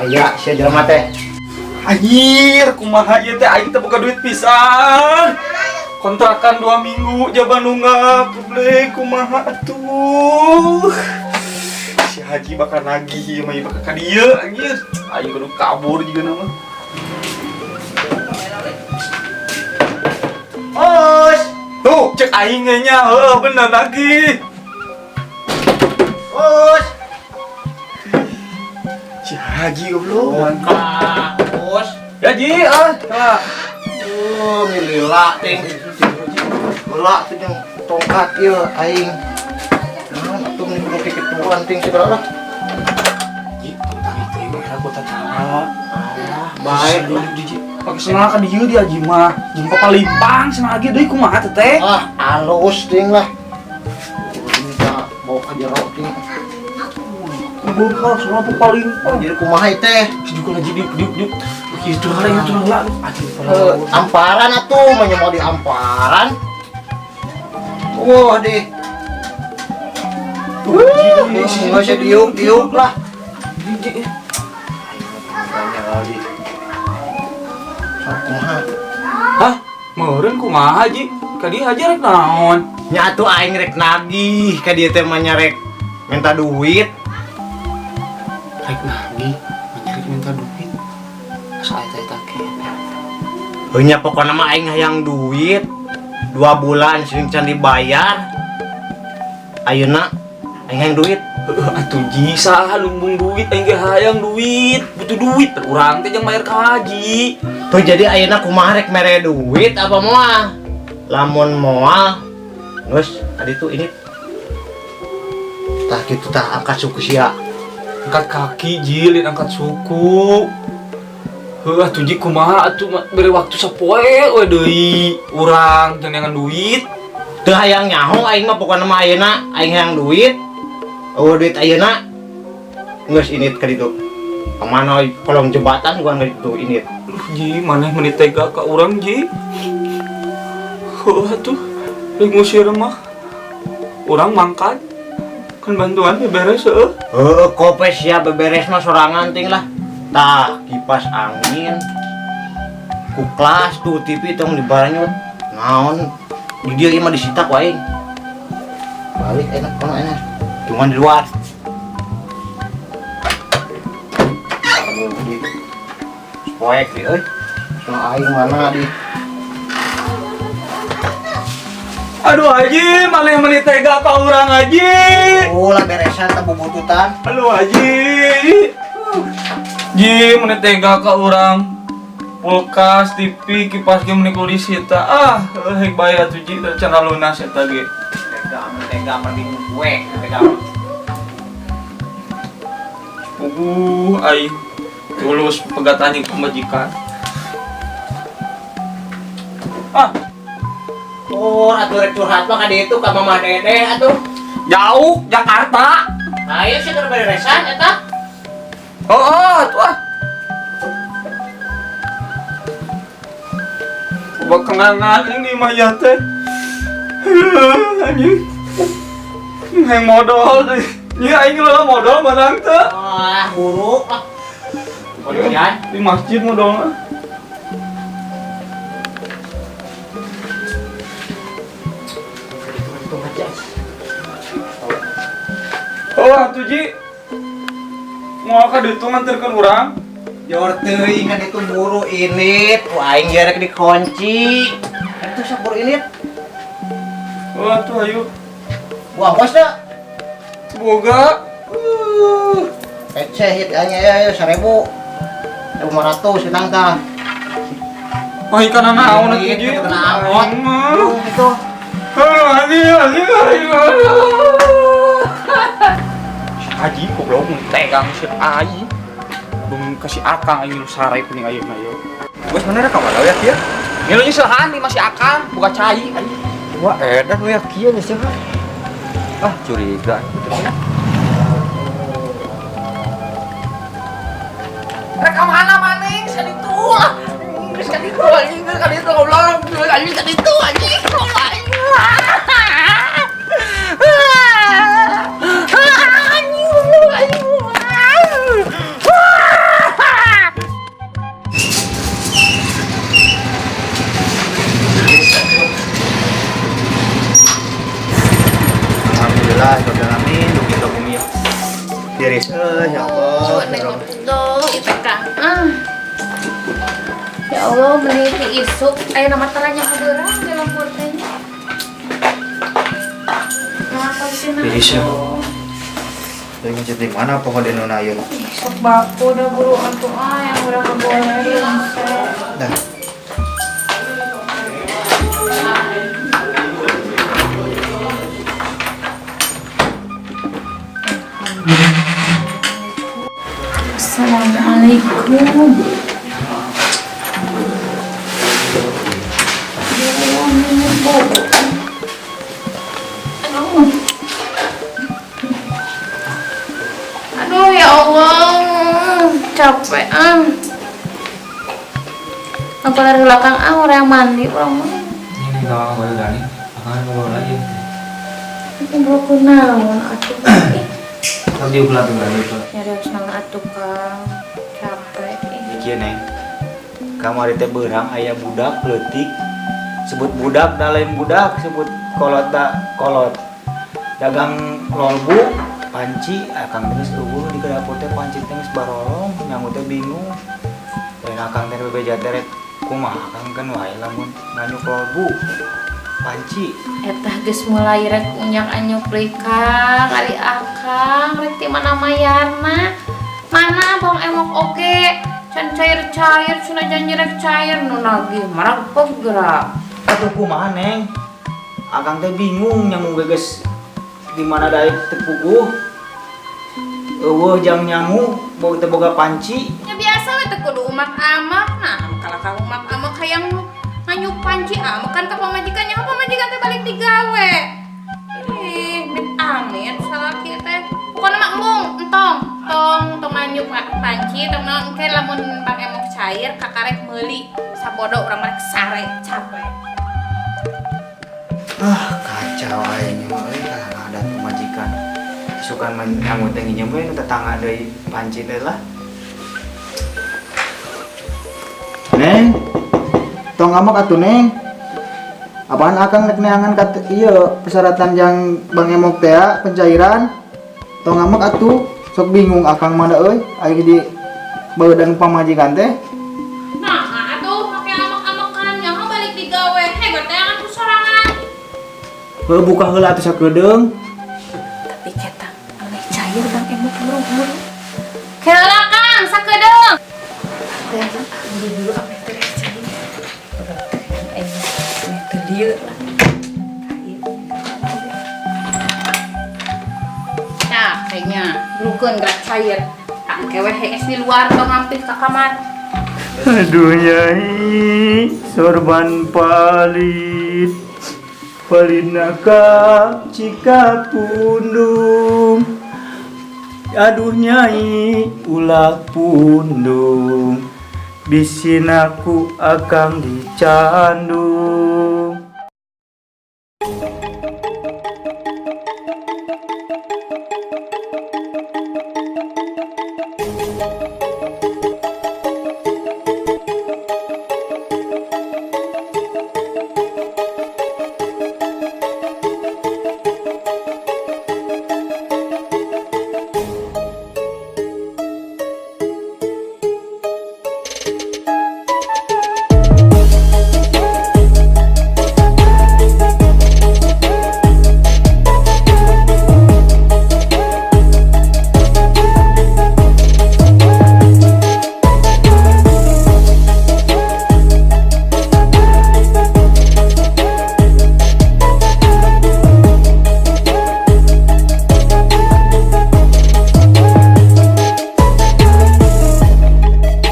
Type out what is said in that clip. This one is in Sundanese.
Bahaya sia jelema teh. Anjir, kumaha ieu teh, aing teh boga duit pisan. Kontrakan 2 minggu jaba nunggak, goblek, kumaha atuh. Si Haji bakal nagih ieu mah, ieu bakal ka dieu anjir. Aing kudu kabur juga nama. Os. Tuh, cek aing ge nya, heuh bener nagih. Os. Si Haji goblok. Buka, Os. Ya Ji, ah, salah. Tuh, milila ting. Heula tuh jeung tongkat ieu aing. Naon atuh meni kudu kikituan ting segala lah. Ji, tentang itu ieu aku teh cara. Ah, baik lah. Ji, pakai senang ka dieu dia Ji mah. Jeung papalimpang cenah lagi deui kumaha teh teh? Ah, alus ting lah. Minta bawa ka jero ting. Goblok soalnya papalimpang. Jadi kumaha teh? Juga lagi diuk diuk diuk. Itu lah itu lah. Aduh, Eh, amparan atuh, mah mau di amparan. Wah, deh. Nggak usah diuk-diuk lah. Kali. Sok kumaha? Hah? Meureun kumaha Ji? Ka dieu aja rek naon? Nya atuh aing rek nagih ka dieu teh mah nya rek minta duit. Rek nagih, rek minta duit. Asa eta eta kene. Heuh nya, pokona mah aing hayang duit. 2 bulan sing can dibayar. Ayeuna aing hayang duit. Heuh atuh Ji, saha lumbung duit, aing ge hayang duit, butuh duit urang teh jeung bayar ka haji. Tuh, jadi ayeuna kumaha, rek mere duit apa moal? Lamun moal geus tadi tuh ini tah kitu tah, angkat suku sia. Angkat kaki Ji, lain angkat suku. Heuh atuh Ji, kumaha atuh, bere waktu sapoe we deui urang teu neangan duit. Teu hayang nyaho aing mah, pokona mah ayeuna aing hayang duit. Oh, duit ayeuna geus init ka ditu. Kemana kolong jembatan gua ka ditu init. Ji, maneh meni tega ka urang Ji. Heuh atuh, rek ngusir mah. Urang mangkat. Kan bantuan beberes heuh. Heuh, kopes sia beberes mah sorangan ting lah. Tah, kipas angin. Kuklas tuh, TV tong dibaranyut. Naon di dieu ieu mah disita ku aing. Balik enak kono enak. Cuman di luar. Aduh, di poek di euy. Sama aing mana di Aduh Haji, maneh meni tega ka urang Haji. Oh, lah beresan teh bubututan. Aduh Haji. Ji, meni tega ka urang. Kulkas, TV, kipas ge meni kudu disita. Ah, heuh bae atuh Ji, can lunas eta ge. Tega, tega mending kue, tega. Puguh aing tulus pegatan jeung pamajikan. Ah, Oh, atuh rek curhat mah ka ditu ka Mama Dede atuh. Jauh Jakarta. Ayo sih keur beresan eta. Oh, tuh ah. Coba kenangan ini mah ya teh. Anjing. Yang modal teh. Nya aing lah modal barang teh. Wah, buruk lah. Kemudian Di masjid modalnya. Hitung aja. Oh, atuh Ji. Mau ka ditu nganterkeun urang? Jor teuing kan itu buru init, ku aing ge rek dikunci. Itu sok buru init. Oh, atuh ayo. Wah, bos teu. Boga. Eceh hit nya ya, ya 1000. 1500 hitang tah. Wah, ikan naon atuh Ji? Itu kena angkot. Aing mah. Tuh, itu. Aduh, Haji, Haji, Haji, Haji. Haji goblok mun tega ngusir aing. Bung kasih akang aing nu sarai kuning ayeuna ieu. Bos, mana rek ka mana ya kieu? Ngilu nyeusehan di masih akang buka cai anjing. Wah, edan we kieu nyeusehan. Ah, curiga. Rek ka mana maning saditu lah. Geus ka ditu anjing, geus ka ditu goblok. Anjing ka ditu anjing. Goblok anjing. Anjing goblok anjing. Tiris euy, ya Allah. Oh, nengok dong, IPK. Ah. Ya Allah, mending ti isuk. Ayo nama taranya kabeurang di lembur teh nya. Kenapa sih nah? Tiris ya. Teuing ngecet di mana pokoknya di nona ayeuna. Ih, sok baku dah buru atuh ah yang udah ngebolehin. Dah. Assalamualaikum. Aduh. Aduh ya Allah, capek ah. Apa dari belakang ah orang yang mandi orang mah. Ini kalau baru gani, akan ngobrol lagi. Itu belum naon atuh. Terus dia ulah tuh berarti itu. Nyari harus nang atuh Kang. Capek ih. Kieu, Neng. Kamari teh beurang aya budak leutik. Sebut budak da lain budak, sebut kolot da kolot. Dagang lolbu panci akang teh geus euweuh di dapur teh, panci teh geus barolong, nyangu teh bingung. Dan akang teh bebeja teh rek kumaha akang kan wae lamun nganyuk lolbu panci. Eta geus mulai rek unyak anyuk deui Kang, ari akang rek ti mana mayarna? Mana bang emok oge can cair-cair, cenah janji rek cair nu nagih marang gerak. Atuh kumaha, Neng? Akang teh bingung, nyangu ge geus di mana daek teu puguh. Euweuh jang nyangu, boga teu boga panci. Ya biasa we teh kudu umat amak. Nah, kalau ka umat amak hayang nganyuk panci amak kan ka pamajikan, nya pamajikan teh balik digawe. Ih, mit amit salaki teh. Pokona mah embung, entong, tong tong nganyuk panci, tong naon engke lamun bang emok cair kakarek meuli sabodo urang mah rek sare capek. Ah, kacau aing mah euy kalah ada pamajikan. Sukan mah nyangu teh nginjem we nu tetangga deui panci teh lah. Neng, tong ngamuk atuh, Neng. Apaan akang rek neangan kat ieu persyaratan jang Bang Emok teh ya, pencairan. Tong ngamuk atuh, sok bingung akang mah da euy, aya di baeudan pamajikan teh. Nah, atuh pake amak-amakan nyaho balik digawe. Hebat teh ku sorangan. Heuh, buka heula atuh sakedeung. Tapi ketang ameh cair Bang Emok buru-buru. Heula Kang, sakedeung. Teh buru-buru ameh teh cair. Aing ameh teu lieur lah. Nah, kayaknya burukeun gerak cair. Kang kewe hees di luar tong ngampih ka kamar. Aduh nyai, sorban palit. Palina ka Cikapundung. Aduh nyai, ulah pundung. Bisinaku akang dicandung.